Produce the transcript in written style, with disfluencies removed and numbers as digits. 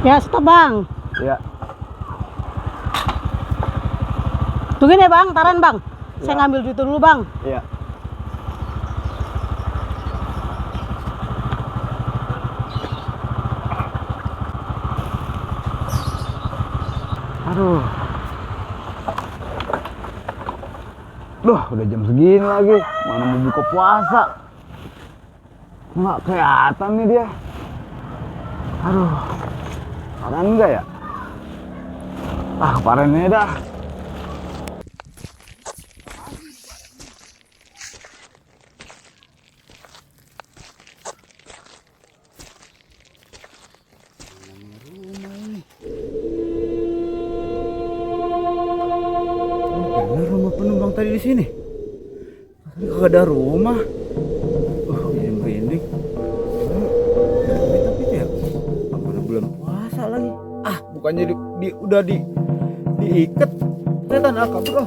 Ya, stop bang. Ya. Tungguin ya bang, taran bang. Saya Ya. ngambil duit dulu bang. Iya. Aduh. Duh, udah jam segini lagi. Mana mau buka puasa? Nggak kelihatan nih dia. Aduh. Kemarin enggak ya? Ah, kemarinnya dah. Bener rumah penumpang tadi di sini. Tadi kagak ada rumah. Ini merinding. Tapi ya, mana bulan puasa lagi. Ah, bukannya udah diikat. Setan kabur.